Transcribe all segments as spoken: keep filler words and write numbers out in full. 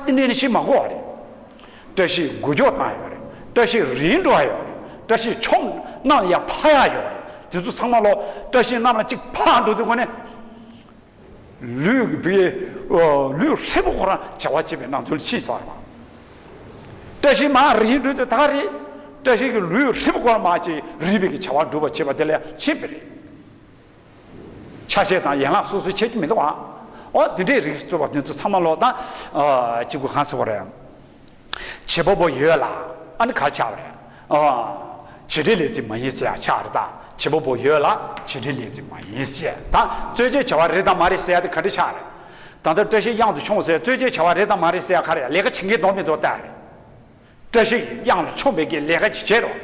ད་དེ་འདྲས་ནི་ཤི་མ་གོ་བ་རེད། བཀྲ་ཤིས་འགུལ་སྐྱོད་བཏང་ཡོད་རེད། བཀྲ་ཤིས་རིང་འགྲོ་ཡ་ཡོད་རེད། བཀྲ་ཤིས་ཕྱོགས་གནམ་ལ་ཡར་འཕར་ཡ་ཡོད་རེད། དེ་ཚོ་ཚང་མ་ལོ་བཀྲ་ཤིས་གནམ་ལ་གཅིག་འཕར་འགྲོ་དུས་གོ་ནས། ལུས་ཀྱི་བུའི་ལུས་ཧྲིལ་པོ་ཁོ་རང་བྱ་བ་བྱེད་པའི་སྣང་ཚུལ་ཕྱིན་ཚར་བ། བཀྲ་ཤིས་མར་རིང་འགྲོ་དུས་ད་ག་རེད། བཀྲ་ཤིས་ཀྱི་ལུས་ཧྲིལ་པོ་ཁོ་རང་མར་ཅིག་རིལ་བའི་གི་བྱ་བ་སྒྲུབ་པ་བྱེད་པ་དེ་ལ་ཕྱིན་པ་རེད། ཆ་ཤས་དང་ཡན་ལག་སོ་སོ་ཁྱད་ཀྱི་མི་འདུག་ཨ། འོ་དེ་འདྲའི་རིགས་སུ་གཙོ་བ་དེ་ཚོ་ཚང་མ་ལོ་ད་གཅིག་པུ་གང་ཟེར་བ་རེད། བྱེད་པ་པོ་ཡོད་ལ་ཨ་ནི་ག་ཆགས་པ་རེད། བྱེད་འབྲེལ་ལས་ཚིག་མ་ཡིན་ཟེར་ཡ་ཆགས་རེད་ད། བྱེད་པ་པོ་ཡོད་ལ་བྱེད་འབྲེལ་ལས་ཚིག་མ་ཡིན་ཟེར་ད། རྩོད་བྱེད་བྱ་བ་རེད་དམ་མ་རེད་ཟེར་ཡ་དེ་ག་འདྲ་ཆགས་རེད། ད་ལྟ་བཀྲ་ཤིས་གཡང་དུ་མཆོངས་ཟེར་རྩོད་བྱེད་བྱ་བ་རེད་དམ་མ་རེད་ཟེར་ཡ་ག་རེད། ལས་ཀ་བྱེད་མཁན་དོན་མི་འདུག་ལྟ་རེད། བཀྲ་ཤིས་གཡང་ལ་མཆོངས་པའི་གི་ལས་ཀ་ཅིག་བྱེད་རོགས།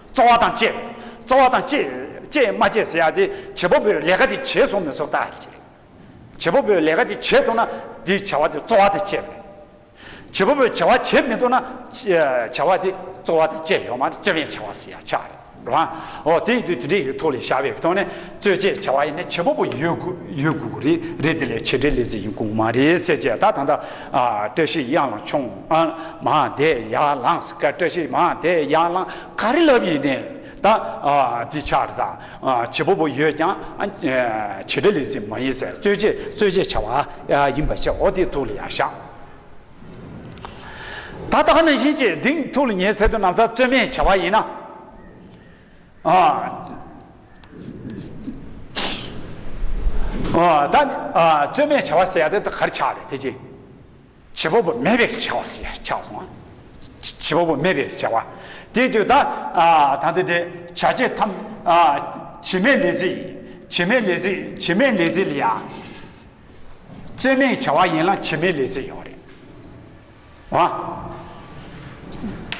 རྩོལ་བ་དང་བཅས། རྩོལ་བ་དང་བཅས་བཅས་མ་བཅས་ཟེར་ཡ་དེ་བྱེད་པ་པོས་ལས་ཀ་དེ་བྱས་སོང་མི་སོང་ལྟ་ཡ་ཅིག་རེད། བྱེད་པ་པོས་ལས་ཀ་དེ་བྱས་སོང་ན་དེའི་བྱ་བ་དེ་རྩོལ་བ་དེ་བཅས་རེད། བྱེད་པ་པོས་བྱ་བ་བྱས་མི་ཐུབ་ན་བྱ་བ་དེ་རྩོལ་བ་དེ་བཅས་ཡོད་མ་རེད། རྩོལ་བའི་བྱ་བ་ཟེར་ཡ་ཆགས་རེད། རེད་བ། འོ་དེ་ཡིན་དུས་དེ་འདྲའི་ཡིག་ཐོག་ལ་བཞག་པའི་ཐོག་ནས་རྩོད་བྱེད་བྱ་བ་ཡིན་ན་བྱེད་པ་པོ་ཡོད་དགོས་ཡོད་དགོས་ཀྱི་རེད། རེད་དེ་ལས་བྱེད་འབྲེལ་ལས་ཚིག་ཡིན་དགོས་མ་རེད་ཟེར་བྱས། ད་ད་ལྟ་བཀྲ་ཤིས་གཡང་ལ་མཆོངས། མར་བསྡད་ཡར་ལངས་ཟེར་ག་བཀྲ་ཤིས་མར་བསྡད་ཡར་ལངས་ག་རེ་ལབ་ཡིན་ནའི་ད་འདི་ཆགས་རེད་ད། བྱེད་པ་པོ་ཡོད་ཀྱང་བྱེད་འབྲེལ་ལས་ཚིག་མ་ཡིན་ཟེར། རྩོད་བྱེད་རྩོད་བྱེད་བྱ་བ་ཡིན་པ་བྱས། འོ་དེ་ཐུགས་ལ་ཡར་བཞག་ད་ལྟ་ནང་བཞིན་བྱས་འདི་ཐུགས་ལ་ངེས་ཚར་དུས་ན་ས་རྩོད་མེད་བྱ་བ་ཡིན་ན། ཨ། ཨ། ད་ནི་ཨ་རྩོད་མེད་བྱ་བ་ཟེར་ཡ་དེ་ད་ག་རེ་ཆགས་རེད་དེ་ཅི། བྱེད་པ་པོ་མེད་པའི་བྱ་བ་ཟེར་ཡ་ཆགས་སོང་ཨ། བྱེད་པ་པོ་མེད་པའི་བྱ་བ། དེ་དུས་ད་ཨ་ད་ལྟ་དེ་བྱ་བྱེད་ཐམས་ཨ་བྱེད་མེད་ལས་ཚིག་ཡིན། བྱེད་མེད་ལས་ཚིག་བྱེད་མེད་ལས་ཚིག་ལ་ཡ། རྩོད་མེད་བྱ་བ་ཡིན་ལ་བྱེད་མེད་ལས་ཚིག་ཡོད་རེད། ཨ།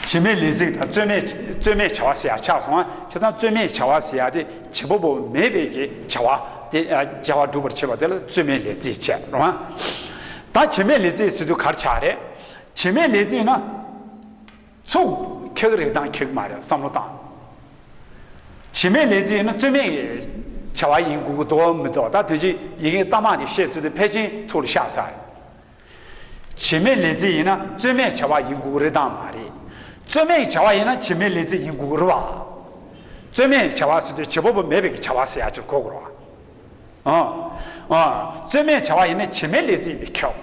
བྱེད་མེད་ལས་ཚིག་དང་རྩོད་མེད་རྩོད་མེད་བྱ་བ་ཟེར་ཡ་ཆགས་སོང་ཨ། བྱས་ཙང་རྩོད་མེད་བྱ་བ་ཟེར་ཡ་དེ་བྱེད་པ་པོ་མེད་པའི་གི་བྱ་བ་དེ་བྱ་བ་སྒྲུབ་པར་བྱེད་པ་དེ་ལ་རྩོད་མེད་ལས་ཚིག་བྱས་རེད་བ། ད་བྱེད་མེད་ལས་ཚིག་ཟེར་དུས་ག་རེ་ཆགས་རེད། བྱེད་མེད་ལས་ཚིག་ན། ཚུགས་ཁེག་རེད་དང་ཁེག་མ་རེད་བསམ་བློ་བཏང་། བྱེད་མེད་ལས་ཚིག་ཡིན་ན་རྩོད་མེད་བྱ་བ་ཡིན་དགོས་ཀྱི་འདུག་མི་འདུག་ད་དེ་ཅི་ཡི་གེ་རྟགས་མ་དེ་བཤད་ཚུལ་དེ་ཕལ་ཆེར་ཐུགས་ལ་ཤར་ཚར། བྱེད་མེད་ལས་ཚིག་ཡིན་ན་རྩོད་མེད་བྱ་བ་ཡིན་དགོས་ཀྱི་རེད་དང་མ་རེད། རྩོད་མེད་བྱ་བ་ཡིན་ན་བྱེད་མེད་ལས་ཚིག་ཡིན་དགོས་ཀྱི་རེད་བ། རྩོད་མེད་བྱ་བ་ཟེར་དུས་བྱེད་པ་པོ་མེད་པའི་བྱ་བ་ཟེར་ཡ་ཅིག་གོ་དགོས་རེད་བ། ཨ། ཨ། རྩོད་མེད་བྱ་བ་ཡིན་ན་བྱེད་མེད་ལས་ཚིག་ཡིན་པས་ཁྱབ།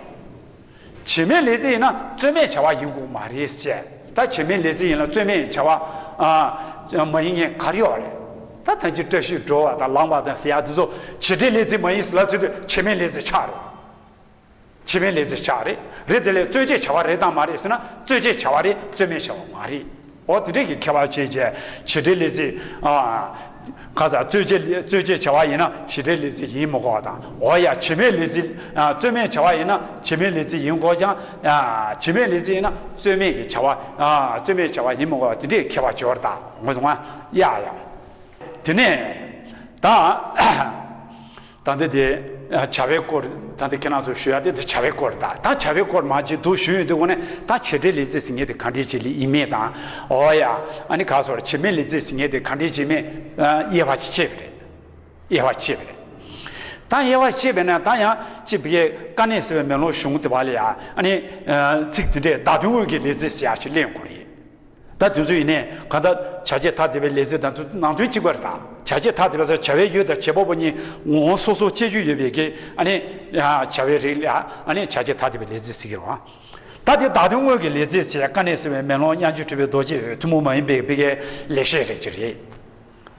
བྱེད་མེད་ལས་ཚིག་ཡིན་ན་རྩོད་མེད་བྱ་བ་ཡིན་དགོས་མ་རེད་ཟེར། ད་བྱེད་མེད་ལས་ཚིག་ཡིན་ལ་རྩོད་མེད་བྱ་བ་ཨ་མ་ཡིན་མཁན་ག་རེ་ཡོད་རེད། ད་ད་ཅི་བཀྲ་ཤིས་འགྲོ་བ་དང་ལངས་པ་དང་ཟེར་ཡ་དེ་ཚོ་བྱེད་འབྲེལ་ལས་ཚིག་མ་ཡིན་ཟེར་ལབ་ཚུལ་དུ་བྱེད་མེད་ལས་ཚིག་ཆགས་རེད། བྱེད་མེད་ལས་ཚིག་ཆགས་རེད། རེད་དེ་ལས་རྩོད་བྱེད་བྱ་བ་རེད་དམ་མ་རེད་ཟེར་ན་རྩོད་བྱེད་བྱ་བ་རེད། རྩོད་མེད་བྱ་བ་མ་རེད། འོ་དེ་འདྲས་ཀྱི་ཁྱད་པར་ཕྱེ་བྱས་བྱེད་འབྲེལ་ལས་ཚིག་ཨ། ཁ་ས་རྩོད་བྱེད་རྩོད་བྱེད་བྱ་བ་ཡིན་ན་བྱེད་འབྲེལ་ལས་ཚིག་ཡིན་མི་དགོས་པ་དང་། འོ་ཡ་བྱེད་མེད་ལས་ཚིག་ཨ་རྩོད་མེད་བྱ་བ་ཡིན་ན་བྱེད་མེད་ལས་ཚིག་ཡིན་དགོས་ཀྱང་ཨ་བྱེད་མེད་ལས་ཚིག་ཡིན་ན་རྩོད་མེད་ཀྱི་བྱ་བ་ཨ་རྩོད་མེད་བྱ་བ་ཡིན་མི་དགོས་པ་དེ་འདྲའི་ཁྱད་པར་འབྱོར་ད་ངོ་སོང་ཨ། ཡ་ཡ། དེ་ནས་ད། ད་ལྟ་དེ་བྱ་བའི་སྐོར་ད་ལྟ་ཁྱེད་རང་ཚོ་ཞུ་ཡ་དེ་དེ་བྱ་བའི་སྐོར་ད་ད་བྱ་བའི་སྐོར་མ་ཅིག་འདུག་ཞུ་ཡོད་དུས་གོ་ནས་ད་བྱེད་འབྲེལ་ལས་ཚིག་ཟེར་མཁན་དེ་ག་འདྲས་ཅིག་ལ་ཡིན་མིན་དང་། འོ་ཡ་ཨ་ནི་ག་སོར་བྱེད་མེད་ལས་ཚིག་ཟེར་མཁན་དེ་ག་འདྲས་ཅིག་མིན་དབྱེ་བ་ཅིག་ཕྱེ་བ་རེད། དབྱེ་བ་ཕྱེ་བ་རེད། ད་དབྱེ་བ་ཕྱེ་བས་ན་ད་ཡང་ཅིག་བི་ཀའི་དཀའ་གནད་གསལ་བའི་མེ་ལོང་གཞུང་དེ་བ་ལ་ཡ་ཨ་ནི་ཚིག་དེ་འདྲས་བརྡ་དོན་དངོས་ཀྱི་ལས་ཚིག་ཟེར་ཡ་ཞིག་གླེང་དགོས་རེད། ད་དུས་ཚོད་ཡིན་ནའི་གང་ལྟར་བྱ་བྱེད་ཐ་དད་པའི་ལས་ཚིག་དང་ནང་དོན་གཅིག་པ་རེད་ད། བྱ་བྱེད་ཐ་དད་པ་ཟེར་བྱ་བའི་ཡུལ་དང་བྱེད་པ་པོ་གཉིས་ངོ་བོ་སོ་སོར་དཔྱད་བརྗོད་ཡོད་པའི་གི་ཨ་ནི་བྱ་བའི་རིགས་ལ་ཨ་ནི་བྱ་བྱེད་ཐ་དད་པའི་ལས་ཚིག་ཟེར་གི་རེད་བ། ད་དེ་བརྡ་དོན་དངོས་ཀྱི་ལས་ཚིག་ཟེར་དཀའ་གནད་གསལ་བའི་མེ་ལོང་། སྙན་བརྒྱུད་འཕྲུལ་པའི་རྡོ་རྗེ་འོད། ཐུན་མོང་མ་ཡིན་པའི་བི་ཀའི་ལེགས་བཤད་རིགས་ཀྱི་རེད།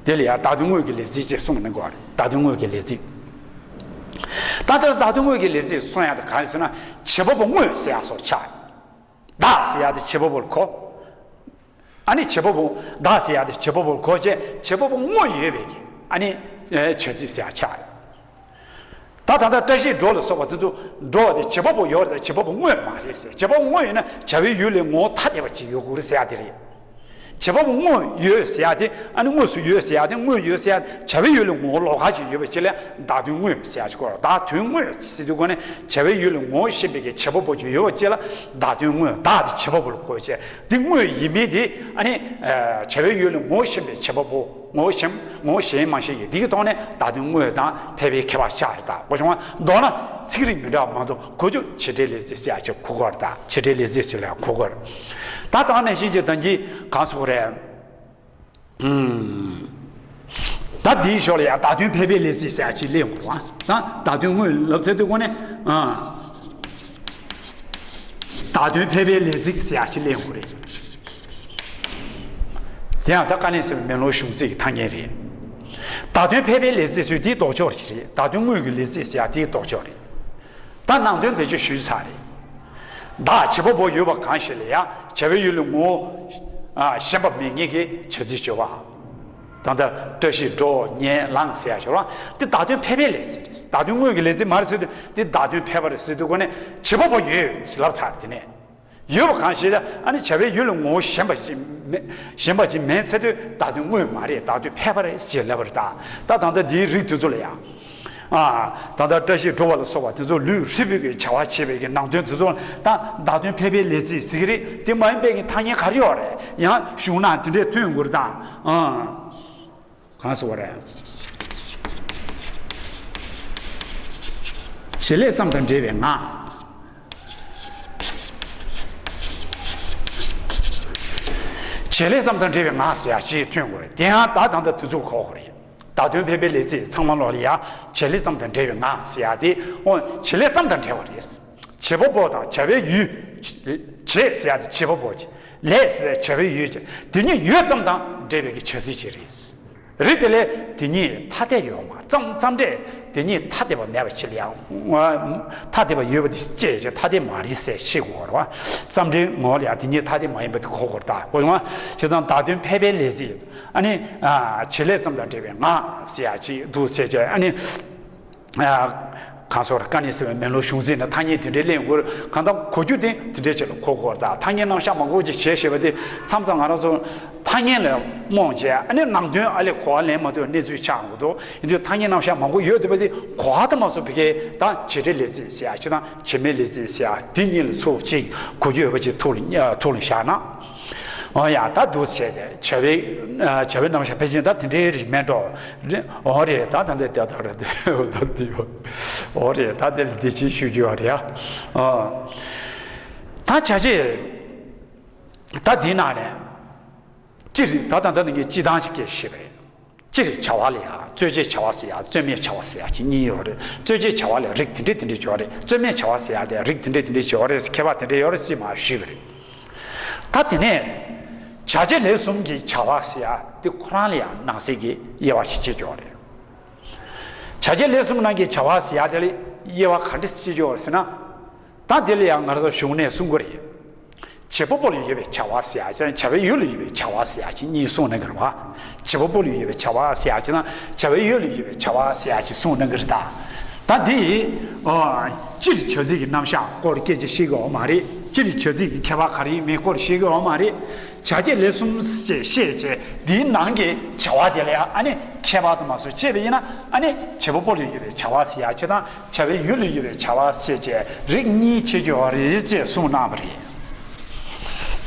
དེ་ལ་ཡང་བརྡ་དོན་དངོས་ཀྱི་ལས་ཚིག་ཅེས་གསུངས་ནས་གོ་རེད། བརྡ་དོན་དངོས་ཀྱི་ལས་ཚིག་ད་ལྟར་བརྡ་དོན་དངོས་ཀྱི་ལས་ཚིག་གསུང་ཡ་དེ་ག་རེ་ཟེར་ན་བྱེད་པ་པོ་དངོས་ཟེར་ཡ་སོགས་ཆགས། བདག་ཟེར་ཡ་དེ་བྱེད་པ་པོ་ལ་གོ། ཨ་ནི་བྱེད་པ་པོ་བདག་ཟེར་ཡ་དེ་བྱེད་པ་པོ་ལ་གོ་བྱས་བྱེད་པ་པོ་དངོས་ཡོད་པའི་གི་ཨ་ནི་བྱ་ཚིག་ཟེར་ཡ་ཆགས་རེད། ད་ད་ལྟ་བཀྲ་ཤིས་འགྲོ་ལ་སོགས་པ་དེ་ཚོ་འགྲོ་བ་དེ་བྱེད་པ་པོ་ཡོད་རེད། བྱེད་པ་པོ་དངོས་མ་རེད་ཟེར། བྱེད་པ་པོ་དངོས་ཡོད་ན་བྱ་བའི་ཡུལ་ལས་ངོ་བོ་ཐ་དད་པ་ཅིག་ཡོད་དགོས་རེད་ཟེར་ཡ་དེ་རེད། བྱེད་པ་པོ་དངོས་ཡོད་ཟེར་ཡ་དེ་ཨ་ནི་དངོས་སུ་ཡོད་ཟེར་ཡ་དེ་དངོས་ཡོད་ཟེར་ཡ་བྱ་བའི་ཡུལ་ལས་ངོ་བོ་ལོགས་ཀ་ཅིག་ཡོད་པ་ཅིག་ལ་བརྡ་དོན་དངོས་ཟེར་ཡ་ཅིག་གོ། བརྡ་དོན་དངོས་ཟེར་དུས་གོ་ནས་བྱ་བའི་ཡུལ་ལས་ངོ་བོ་ཤེས་པའི་གི་བྱེད་པ་པོ་ཅིག་ཡོད་པ་ཅིག་ལ་བརྡ་དོན་དངོས། བདག་དེ་བྱེད་པ་པོ་ལ་གོ་བྱས། འདི་དངོས་ཡིན་མིན་དེ་ཨ་ནི་བྱ་བའི་ཡུལ་ལས་ངོ་བོ་ཤེས་པའི་བྱེད་པ་པོ། ངོ་བོ་གཞན་ངོ་བོ་གཞན་མ་ཤེས་ཀྱི་དེ་གི་ཐོག་ནས་བརྡ་དོན་དངོས་དང་ཕལ་པའི་ཁྱད་པར་ཆགས་རེད། ད་གོ་བྱུང་བ། མདོར་ན་ཚིག་རིགས་མི་འདྲ་བ་མ་གཏོགས་གོ་རྒྱུ་བྱེད་འབྲེལ་ལས་ཚིག་ཟེར་ཡ་ཅིག་གོ་དགོས་རེད། ད་བྱེད་འབྲེལ་ལས་ཚིག་ཟེར་ལ་གོ་དགོས་རེད། ད་ད་ནང་བཞིན་གྱི་ད་གིན་གང་སོགས་རེད། ད་འདིའི་ཞོར་ལ་ཡང་བརྡ་དོན་ཕལ་པའི་ལས་ཚིག་ཟེར་ཡ་ཅིག་གླེང་དགོས་རེད་བ། ད་བརྡ་དོན་དངོས་ལབ་ཚེ་དུས་གོ་ནས་ཨ། བརྡ་དོན་ཕལ་པའི་ལས་ཚིག་ཟེར་ཡ་ཞིག་གླེང་དགོས་རེད། དེ་ཡང་ད་དཀའ་གནད་གསལ་བའི་མེ་ལོང་གཞུང་ཚིག་གི་ཐ་སྙད་རེད། བརྡ་དོན་ཕལ་པའི་ལས་ཚིག་ཚུལ་དེའི་ལྡོག་ཕྱོགས་ཅིག་རེད། བརྡ་དོན་དངོས་ཀྱི་ལས་ཚིག་ཟེར་ཡ་དེའི་ལྡོག་ཕྱོགས་རེད། ད་ནང་དོན་དེ་ཚོ་ཞུས་ཚར་རེད། བདག་བྱེད་པ་པོ་ཡོད་པ་གང་ཞིག་ལ་ཡང་བྱ་བའི་ཡུལ་ལ་ངོ་བོ་ཞེན་པ་མེད་ངེས་ཀྱི་བྱ་ཚིག་སྦྱོར་བ། ད་ལྟ་བཀྲ་ཤིས་འགྲོ་ཉན་ལངས་ཟེར་ཡ་ཞོར་བ་དེ་བརྡ་དོན་ཕལ་པའི་ལས་ཚིག་རེད། བརྡ་དོན་དངོས་ཀྱི་ལས་ཚིག་མ་རེད་ཟེར་དུས་དེ་བརྡ་དོན་ཕལ་པ་རེད་ཟེར་དུས་གོ་ནས་བྱེད་པ་པོ་ཡོད་ཟེར་ལབ་ཚར་དེ་ནས། ཡོད་པ་གང་ཞིག་ལ་ཨ་ནི་བྱ་བའི་ཡུལ་ལ་ངོ་བོ་ཞེན་པ་ཅིག་མེད། ཞེན་པ་ཅིག་མེད་ཚེ་དུས་བརྡ་དོན་དངོས་མ་རེད། བརྡ་དོན་ཕལ་པ་རེད་ཅེས་ལབ་པ་རེད། ད་ད་ལྟ་འདིའི་རིགས་དེ་ཚོ་ལ་ཡང་། ཨ། ད་ལྟ་བཀྲ་ཤིས་འགྲོ་བ་ལ་སོགས་པ་དེ་ཚོ་ལུས་ཧྲིལ་པོའི་གི་བྱ་བ་བྱེད་པའི་གི་ནང་དོན་དེ་ཚོ་ད་བརྡ་དོན་ཕལ་པའི་ལས་ཚིག་ཟེར་གི་རེད། དེ་མ་ཡིན་པའི་གི་ཐ་སྙད་ག་རེ་ཡོད་རེད། ཡང་གཞུང་ན་དེ་འདྲས་ཐོན་དགོས་རེད་ད། ཨ། གང་ཟེར་བ་རེད། བྱེད་ལས་ཙམ་དང་འབྲེལ་བའི་ངག་བྱེད་ལས་ཙམ་དང་འབྲེལ་བའི་ངག་ཟེར་ཡ་ཅིག་ཐོན་དགོས་རེད། དེ་ཡང་ད་ད་ལྟ་དུས་ཚོད་གོ་དགོས་རེད། བརྡ་དོན་ཕལ་པའི་ལས་ཚིག་ཚང་མ་ལོག་ལ་ཡ་བྱེད་ལས་ཙམ་དང་འབྲེལ་བའི་ངག་ཟེར་ཡ་དེ་ཨོ་བྱེད་ལས་ཙམ་དང་འབྲེལ་བ་རེད། བྱེད་པ་པོ་དང་བྱ་བའི་ཡུལ། བྱེད་ཟེར་ཡ་དེ་བྱེད་པ་པོ་ཅིག་ལས་ཟེར་ཡ་བྱ་བའི་ཡུལ་ཅིག་དེ་གཉིས་ཡུལ་ཙམ་དང་འབྲེལ་བའི་གི་བྱ་ཚིག་ཅིག་རེད། རིགས་དེ་ལས་དེ་གཉིས་ཐ་དད་ཡོད་མ་ཙམ་ཙམ་འདྲེས་དེ་གཉིས་ཐ་དད་པ་མེད་པ་ཅིག་ལ་ཡང་ཐ་དད་པ་ཡོད་པ་དེ་བཅས་ཀྱི་ཐ་དད་མ་རེད་ཟེར་ཤེས་དགོས་རེད་བ། ཙམ་འདྲེས་ངོ་ལ་ཡང་དེ་གཉིས་ཐ་དད་མ་ཡིན་པ་དེ་གོ་དགོས་རེད་ད། འོ་ཡང་བྱས་ཙང་བརྡ་དོན་ཕལ་པའི་ལས་ཚིག་ཨ་ནི་བྱེད་ལས་ཙམ་དང་འབྲེལ་བའི་ངག་ཟེར་ཡ་ཅིག་འདུག་ཟེར་བྱས་ཨ་ནི། གང་ཟེར་དཀའ་གནད་གསལ་བའི་མེ་ལོང་གཞུང་ཚིག་ནང་ཐ་སྙད་དེ་འདྲའི་གླེང་དགོས། གང་ལྟར་གོ་རྒྱུ་དེ་དེ་འདྲའི་ཆེད་ལ་གོ་དགོས་རེད་ད། ཐ་སྙད་རྣམ་གཞག་མང་པོ་ཅིག་བྱས་ཞེས་པ་དེ་མཚམས་མཚམས་ང་རང་ཚོ་ཐ་སྙད་ལ་རྨོངས་བྱས་ཨ་ནི་ནང་དོན་ཨ་ལས་གོ་བ་ལེན་མ་ཐུབ་གནས་ཚུལ་ཆགས་འགྲོ་འདུག་ཡིན་དུས་ཐ་སྙད་རྣམ་གཞག་མང་པོ་ཡོད་བསྡད་པ་དེ་གོ་བ་དང་མ་སོ་བི་ཀའི་ད་བྱེད་འབྲེལ་ལས་ཚིག་ཟེར་ཡ་ཅིག་དང་བྱེད་མེད་ལས་ཚིག་ཟེར་ཡ་དེ་གཉིས་ལ་ཚུར་ཅིག་གོ་རྒྱུ་ཡོད་པ་ཅིག་ཐུགས་ལ་ཐུགས་ལ་བཞག་ན། འོ་ཡ་ད་འདུག་བྱས་ཏེ་བྱ་བའི་བྱ་བའི་རྣམ་གཞག་ཕལ་ཆེར་ད་དེ་འདྲའི་རིགས་མེད་འགྲོ། འོ་རེད་ད་ད་འདི་ལྟ་ད་རེད་འོ་ད་འདི་ཡོད། འོ་རེད་ད་དེ་ལ་འདི་ཅིག་ཞུ་རྒྱུ་ཡོད་རེད་ཡ། ད་བྱ་བྱེད་ད་འདི་ནང་ནས་སྤྱིར་ད་ད་ད་ནི་ངས་སྤྱི་བཏང་ཅིག་སྐད་བཤད་པ་རེད། སྤྱིར་བྱ་བ་ལ་ཡང་རྩོད་བྱེད་བྱ་བ་ཟེར་ཡ་རྩོད་མེད་བྱ་བ་ཟེར་ཡ་ཅིག་གཉིས་ཡོད་རེད། རྩོད་བྱེད་བྱ་བ་ལ་རིགས་དེ་འདྲས་དེ་འདྲས་ཡོད་རེད། རྩོད་མེད་བྱ་བ་ཟེར་ཡ་དེ་རིགས་དེ་འདྲས་དེ་འདྲས་ཡོད་རེད། ཁྱད་པར་དེ་འདྲས་ཡོད་རེད་ཟེར་མ་ཞུས་པ་རེད། ད་དེ་ནས་བྱ་བྱེད་ལས་གསུམ་གྱི་བྱ་བ་ཟེར་ཡ་དེ་ཁོ་རང་ལ་ཡང་ནང་གསེས་ཀྱི་དབྱེ་བ་ཞིག་ཕྱེ་ཡོད་རེད། བྱ་བྱེད་ལས་གསུམ་ནང་གི་བྱ་བ་ཟེར་ཡ་དེ་ལ་དབྱེ་བ་ག་འདྲས་ཕྱེ་ཡོད་རེད་ཟེར་ན། ད་དེ་ལ་ཡང་ང་རང་ཚོ་གཞུང་ནས་གསུང་གི་རེད། བྱེད་པ་པོ་ལ་ཡོད་པའི་བྱ་བ་ཟེར་ཡ་ཅིག་དང་བྱ་བའི་ཡུལ་ལ་ཡོད་པའི་བྱ་བ་ཟེར་ཡ་ཅིག་གཉིས་གསུངས་གནང་གི་རེད་བ། བྱེད་པ་པོ་ལ་ཡོད་པའི་བྱ་བ་ཟེར་ཡ་ཅིག་དང་བྱ་བའི་ཡུལ་ལ་ཡོད་པའི་བྱ་བ་ཟེར་ཡ་ཅིག་གསུངས་གནང་གི་རེད་ད། ད་འདི་ཡིས་སྤྱིར་བྱ་ཚིག་གི་རྣམ་གཞག་སྐོར་སྐད་ཆ་བཤད་ཀྱི་ཡོད་མ་རེད། སྤྱིར་བྱ་ཚིག་གི་ཁྱད་པར་ག་རེ་ཡིན་མིན་སྐོར་བཤད་ཀྱི་ཡོད་མ་རེད། བྱ་བྱེད་ལས་གསུམ་ཞེས་བཤད་བྱས་འདིའི་ནང་གི་བྱ་བ་དེ་ལ་ཡང་ཨ་ནི་ཁྱད་པར་དུ་མ་སོགས་བྱས་པ་ཡིན་ན་ཨ་ནི་བྱེད་པ་པོ་ལ་ཡོད་པའི་བྱ་བ་ཟེར་ཡ་ཅིག་དང་། བྱ་བའི་ཡུལ་ལ་ཡོད་པའི་བྱ་བ་ཞེས་བྱས་རིགས་གཉིས་ཕྱེ་རྒྱུ་རེད་ཅེས་གསུངས་གནང་བ་རེད།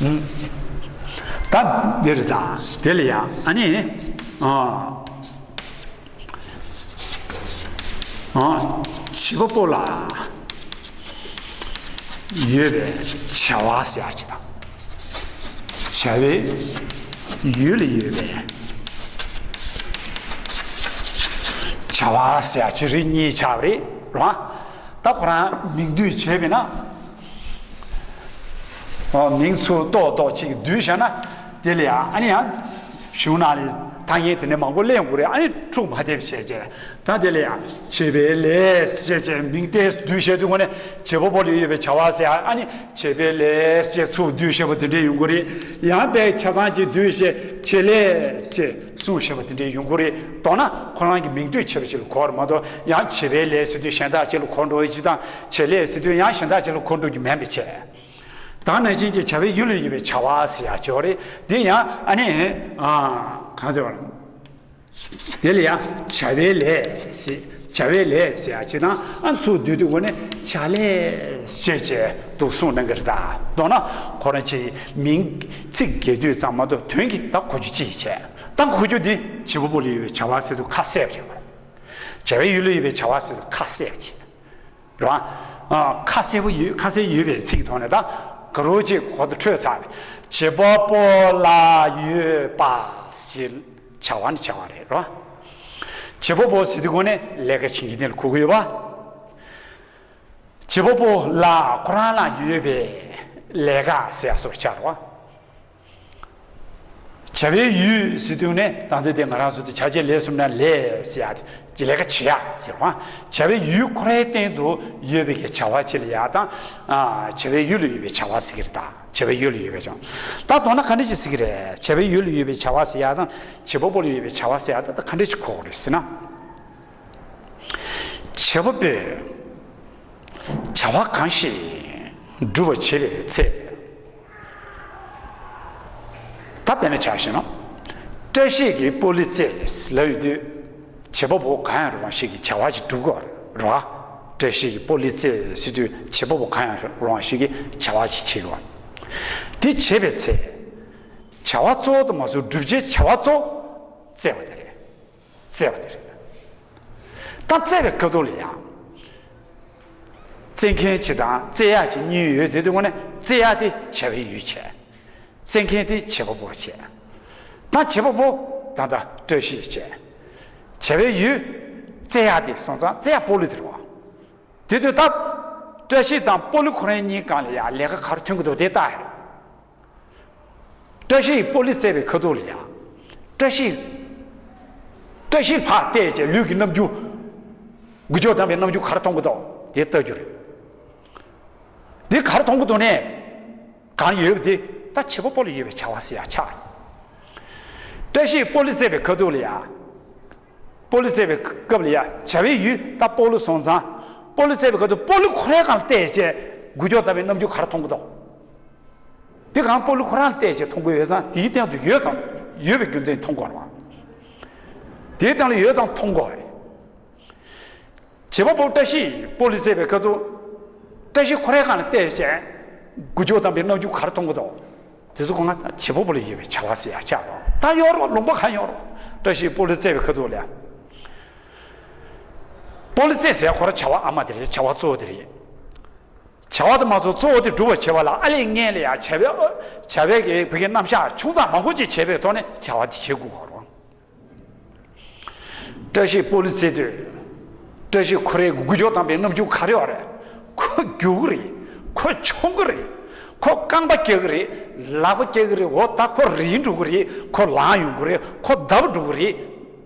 ད་འདིར་དང་དེ་ལ་ཡང་ཨ་ནི་བྱེད་པ་པོ་ལ་ཡོད་པའི་བྱ་བ་ཟེར་ཡ་ཅིག་དང་། བྱ་བའི་ཡུལ་ལ་ཡོད་པའི་བྱ་བ་ཟེར་ཡ་ཅིག་རིགས་གཉིས་ཆགས་པ་རེད་རོ། ད་ཁོ་རང་མིང་བསྡུས་བྱས་པས་ན། ཨོ་མིང་ཚུར་ཏོག་ཏོག་ཅིག་བསྡུས་བཞག་ན་དེ་ལ་ཡང་ཨ་ནི་ཡང་གཞུང་ནང་ལ་ཐ་སྙད་དེ་འདྲ་མང་པོ་གླེང་དགོས་རེད། ཨ་ནི་འཁྲུག་མ་ཐེབས་བྱས་བྱས་ད་དེ་ལ་ཡང་བྱེད་པའི་ལས་ཞེས་བྱས་མིང་དེ་བསྡུས་བྱས་དུས་ངོ་ནས་བྱེད་པ་པོ་ལ་ཡོད་པའི་བྱ་བ་ཟེར་ཨ་ནི་བྱེད་པའི་ལས་ཞེས་ཚུར་བསྡུས་བྱས་པ་དེ་འདྲ་ཡོང་གི་རེད། ཡང་དཔེ་ཆ་ཚང་ཅིག་བསྡུས་བྱས་བྱེད་ལས་ཞེས་གསུངས་བྱས་པ་དེ་འདྲ་ཡོང་གི་རེད། མདོར་ན་ཁོ་རང་གི་མིང་བསྡུས་བྱས་པ་ཅིག་ལ་གོ་བར་མ་གཏོགས་ཡང་བྱེད་པའི་ལས་ཟེར་དུས་གཞན་དག་ཅིག་ལ་གོ་འགྲོ་བའི་ཅིག་དང་བྱེད་ལས་ཟེར་དུས་ཡང་གཞན་དག་ཅིག་ལ་གོ་འགྲོ་རྒྱུ་མིན་པའི་ཕྱིར། ད་ནང་བཞིན་གྱི་བྱ་བའི་ཡུལ་ལ་ཡོད་པའི་བྱ་བ་ཟེར་ཡ་ཅིག་ཡོད་རེད། འདི་ཡང་ཨ་ནི་གང་ཟེར་བ། དེ་ལ་ཡང་བྱ་བའི་ལས་ཟེར་ བྱ་བའི་ལས་ཟེར་ཡ་ཅིག་དང་། ཨ། ཚུར་བསྡུས་དུས་ཀོ་ནས་བྱ་ལས་ཞེས་བྱས་འདུག་གསུངས་གནང་གི་རེད། ད་མདོར་ན་ཁོ་རང་ཅིག་མིང་ཚིག་རྒྱས་བསྡུས་ཙམ་མ་གཏོགས་དོན་གྱི་ད་གོ་རྒྱུ་ཅིག་བྱས། ད་གོ་རྒྱུ་འདི་བྱེད་པ་པོ་ལ་ཡོད་པའི་བྱ་བ་ཟེར་དུས་ཁ་གསལ་བ་རེད། བྱ་བའི་ཡུལ་ལ་ཡོད་པའི་བྱ་བ་ཟེར་དུས་ཁ་གསལ་བ་ཅིག་རེད་བ། ཨ། ཁ་གསལ་པོ་ཡོད། ཁ་གསལ་ཡོད་པའི་ཚིག་ཐོག་ནས་ད་ག་རོ་ཅིག་གོ་བརྡ་འཕྲོད་ཚར་བས། བྱེད་པ་པོ་ལ་ཡོད་པ་ཞེས། བྱ་བ་ནི་བྱ་བ་རེད་རོ། བྱེད་པ་པོ་ཟེར་དུས་གོ་ནས་ལས་ཀ་བྱེད་མཁན་དེ་ལ་གོ་གི་ཡོད་པ། བྱེད་པ་པོ་ལ་ཁོ་རང་ལ་ཡོད་པའི་ལས་ཀ་ཟེར་ཡ་སོགས་ཆགས་རོ། བྱ་བའི་ཡུལ་ཟེར་དུས་ནས་ད་ལྟ་དེ་ང་རང་ཚོ་དེ་བྱ་བྱེད་ལས་གསུམ་ན་ལས་ཟེར་ཡ་དེ་ལས་ཀ་བྱེད་ཡ་ཟེར་བ། བྱ་བའི་ཡུལ་ཁོ་རའི་སྟེང་དུ་ཡོད་པའི་གི་བྱ་བ་ཅིག་ལ་ཡ་དང་། ཨ། བྱ་བའི་ཡུལ་ལ་ཡོད་པའི་བྱ་བ་ཟེར་གི་རེད། ད་བྱ་བའི་ཡུལ་ལ་ཡོད་པའི་བྱ་བ། ད་མདོར་ན་ག་འདྲ་ཅིག་ཟེར་གི་རེད། བྱ་བའི་ཡུལ་ལ་ཡོད་པའི་བྱ་བ་ཟེར་ཡ་དང་བྱེད་པ་པོ་ལ་ཡོད་པའི་བྱ་བ་ཟེར་ཡ་དང་ད་ག་འདྲ་ཅིག་གོ་དགོས་རེད་ཟེར་ན། བྱེད་པ་པོས་བྱ་བ་གང་ཞིག་སྒྲུབ་པར་བྱེད་པའི་ཚེ། ད་དཔེར་ན་ཆ་བཞག་ན། བཀྲ་ཤིས་ཀྱིས་སྤོ་ལོ་རྩེད་ལབ་ཡོང་དུས། བྱེད་པ་པོ་གང་ཡང་རུང་བ་ཞིག་གིས་བྱ་བ་ཞིག་སྒྲུབ་དགོས་རེད་བ། བཀྲ་ཤིས་ཀྱིས་སྤོ་ལོ་རྩེད་ཟེར་དུས་བྱེད་པ་པོ་གང་ཡང་རུང་བ་ཞིག་གིས་བྱ་བ་ཞིག་བྱེད་དགོས། དེ་བྱེད་པའི་ཚེ། བྱ་བ་གཙོ་བོ་དེ་མ་བཟུང་བསྒྲུབ་བྱའི་བྱ་བ་གཙོ་བོ་རྩེད་པ་དེ་རེད། རྩེད་པ་དེ་རེད། ད་རྩེད་པའི་ཁ་ཐུག་ལ་ཡང་། རྩེད་མཁན་གཅིག་དང་རྩེད་ཡག་གཅིག་གཉིས་ཡོད་དེ། དེ་དངོས་གནས་རྩེད་ཡག་དེ་བྱ་བའི་ཡུལ་བྱས། རྩེད་མཁན་དེ་བྱེད་པ་པོ་བྱས། ད་བྱེད་པ་པོ་ད་ལྟ་བཀྲ་ཤིས་བྱས། བྱ་བའི་ཡུལ་རྩེད་ཡག་དེ་སོང་ཙང་རྩེད་ཡག་སྤོ་ལོ་དེ་རེད་བ། དེ་དུས་ད་བཀྲ་ཤིས་དང་སྤོ་ལོ་ཁོ་རང་གཉིས་སྒང་ལ་ཡང་ལས་ཀ་ག་རེ་ཐོན་གྱི་འདུག་དེ་ལྟ་ཡ་རེད། བཀྲ་ཤིས་སྤོ་ལོ་རྩེད་པའི་ཁ་ཐུག་ལ་ཡང་། བཀྲ་ཤིས། བཀྲ་ཤིས་ཕར་བལྟས་བྱས་ལུས་ཀྱི་རྣམ་འགྱུར། འགུལ་སྐྱོད་དམ་པའི་རྣམ་འགྱུར་ག་རེ་མཐོང་གི་འདུག་དེ་ལྟ་རྒྱུ་རེད། དེ་ག་རེ་མཐོང་གི་འདུག་ནས། གང་ཡོད་པ་དེ་ད་བྱེད་པ་པོ་ལ་ཡོད་པའི་བྱ་བ་ཟེར་ཡ་ཆགས། བཀྲ་ཤིས་སྤོ་ལོ་རྩེད་པའི་ཁ་ཐུག་ལ་ཡ། སྤོ་ལོ་རྩེད་པའི་སྐབས་ལ་ཡ་བྱ་བའི་ཡུལ་ད་སྤོ་ལོ་སོང་ཙང་། སྤོ་ལོ་རྩེད་པའི་སྐབས་དུ་སྤོ་ལོ་ཁོ་རའི་སྒང་ལ་བལྟས་བྱས་འགུལ་སྐྱོད་དམ་པའི་རྣམ་འགྱུར་ག་རེ་མཐོང་གི་འདུག་དེ་གང་སྤོ་ལོ་ཁོ་རང་ལ་བལྟས་བྱས་མཐོང་གི་ཡོད་ཙང་དེའི་སྟེང་དུ་ཡོད་ཙང་ཡོད་པའི་རྒྱུ་མཚན་མཐོང་དགོས་རེད་བ། དེའི་སྟེང་ལ་ཡོད་ཙང་མཐོང་དགོས་རེད། བྱེད་པ་པོ་བཀྲ་ཤིས་སྤོ་ལོ་རྩེད་པའི་ཁ་ཐུག་བཀྲ་ཤིས་ཁོ་རའི་སྒང་ལ་བལྟས་བྱས། འགུལ་སྐྱོད་དམ་པའི་རྣམ་འགྱུར་ག་རེ་མཐོང་གི་འདུག་དེ་ཚོ་གང་ལ་བྱེད་པ་པོ་ལ་ཡོད་པའི་བྱ་བ་ཟེར་ཡ་ཆགས་རོགས། ད་ཡོད་རོགས། ལུང་པ་གང་ཡོད་རོགས། བཀྲ་ཤིས་སྤོ་ལོ་རྩེད་པའི་ཁ་ཐུག་ལ། སྤོ་ལོ་རྩེད་ཟེར་ཁོ་ར་བྱ་བ་ཨ་མ་དེ་རེད། བྱ་བ་གཙོ་བོ་དེ་རེད། བྱ་བ་དེ་མ་གཏོགས་གཙོ་བོ་དེ་སྒྲུབ་པར་བྱེད་པ་ལ་ཨ་ལས་ངན་ལ་ཡང་བྱ་བའི་བྱ་བའི་གི་བུ་གའི་རྣམ་གཞག་ཆུང་ཙག་མང་པོ་ཅིག་བྱས་པའི་ཐོག་ནས་བྱ་བ་དེ་བྱེད་དགོས་ཀྱི་རེད། བཀྲ་ཤིས་སྤོ་ལོ་རྩེད་དུས། བཀྲ་ཤིས་ཁོ་རའི་འགུལ་སྐྱོད་དམ་པའི་རྣམ་འགྱུར་ག་རེ་ཡོད་རེད། ཁོ་རྒྱུག་གི་རེད། ཁོ་མཆོང་གི་རེད། ཁོ་རྐང་པ་རྒྱག་གི་རེད། ལག་པ་རྒྱག་གི་རེད། འོ་ད་ཁོ་རིལ་འགྲོ་གི་རེད། ཁོ་ལངས་ཡོང་གི་རེད། ཁོ་བརྡབ་འགྲོ་གི་རེད།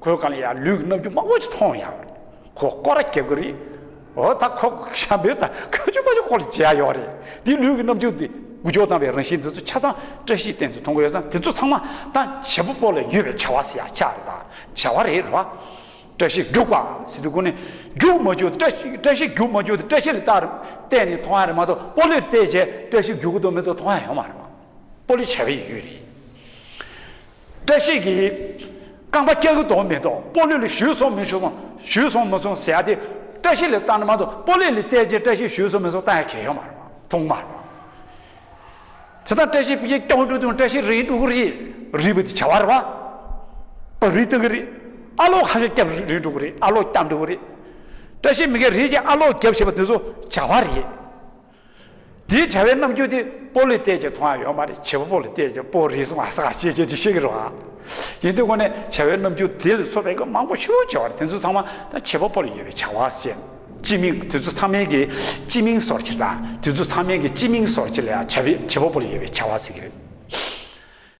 ཁོའི་སྒང་ལ་ཡང་ལུས་ཀྱི་རྣམ་འགྱུར་མང་པོ་ཞིག་མཐོང་ཡོང་རེད། ཁོ་སྐོར་ར་རྒྱབ་ཀྱི་རེད། འོ་ད་ཁོ་ཞབས་འབེབས་དང་ཁ་ཆུ་མ་ཆུ་ཁོ་ལ་བྱེད་ཡ་ཡོད་རེད། འདི་ལུས་ཀྱི་རྣམ་འགྱུར་འདི་འགུལ་སྐྱོད་བཏང་བའི་རང་བཞིན་འདི་ཚོ་ཆ་ཚང་བཀྲ་ཤིས་སྟེང་དུ་མཐོང་གི་ཡོད་ཙང་དེ་ཚོ་ཚང་མ་ད་བྱེད་པ་པོ་ལ་ཡོད་པའི་བྱ་བ་ཟེར་ཡ་ཆགས་རེད། ད་བྱ་བ་རེད་རེད་བ། བཀྲ་ཤིས་རྒྱུག་པ་ཟེར་དུས་ཁོ་ནི་རྒྱུག་མ་རྒྱུག་བཀྲ་ཤིས་བཀྲ་ཤིས་རྒྱུག་མ་རྒྱུག་དེ་བཀྲ་ཤིས་ལ་བལྟ་བལྟས་ནས་མཐོང་ཡ་རེད་མ་གཏོགས་སྤོ་ལོས་བལྟས་བྱས་བཀྲ་ཤིས་རྒྱུག་གི་འདུག་མི་འདུག་མཐོང་ཡ་ཡོད་མ་རེད་བ། སྤོ་ལོ་བྱ་བའི་ཡུལ་རེད། བཀྲ་ཤིས་ཀྱིས་རྐང་པ་བཀྱག་གི་འདུག་མི་འདུག་སྤོ་ལོ་ལ་གཞུས་སོང་མི་གཞུས་སོང་གཞུས་སོང་མི་སོང་ཟེར་ཡ་དེ་བཀྲ་ཤིས་ལ་བལྟ་ན་མ་གཏོགས་སྤོ་ལོ་ལ་བལྟས་རྗེས་བཀྲ་ཤིས་གཞུས་སོང་མི་སོང་བལྟ་ཡ་གལ་ཡོད་མ་རེད། མཐོང་མ་རེད། དེ་ལྟར་བཀྲ་ཤིས་ཕ་གིར་སྐྱོང་འགྲོ་དུས་བཀྲ་ཤིས་རིལ་འགྲོ་གི་རེད། རིལ་བ་དེ་བྱ་བ་རེད་བ། པ་རིལ་བཏང་གི་རེད། ཨ་ལོ་ཁ་ཤས་སྐྱབས་རིལ་འགྲོ་གི་རེད། ཨ་ལོ་སྐྱབས་འགྲོ་གི་རེད། བཀྲ་ཤིས་མ་གིར་རིལ་རྗེས་ཨ་ལོ་རྒྱབ་བྱས་པ་དེ་ཚོ་བྱ་བ་རེད། དེའི་བྱ་བའི་རྣམ་འགྱུར་དེ་སྤོ་ལོས་བལྟས་ཀྱང་མཐོང་ཡ་ཡོད་མ་རེད། བྱེད་པ་པོ་ལ་བལྟས་ཀྱང་སྤོ་རིལ་སོང་ཨ་ས་ཨ་ཅེ་ཅེ་དེ་ཤེས་ཀྱི་རེད་བ། ཡིན་དུས་ཁོ་ནས་བྱ་བའི་རྣམ་འགྱུར་དེ་ལ་སོགས་པའི་མང་པོ་ཞེ་པོ་ཅིག་ཡོད་རེད། དེ་ཚོ་ཚང་མ་ད་བྱེད་པ་པོ་ལ་ཡོད་པའི་བྱ་བ་ཟེར། སྤྱི་མིང་དེ་ཚོ་ཚང་མའི་གི་སྤྱི་མིང་སོར་ཕྱེ་དང་དེ་ཚོ་ཚང་མའི་གི་སྤྱི་མིང་སོར་ཕྱེ་ལ་ཡང་བྱ་བའི་བྱེད་པ་པོ་ལ་ཡོད་པའི་བྱ་བ་ཟེར་གྱི་རེད།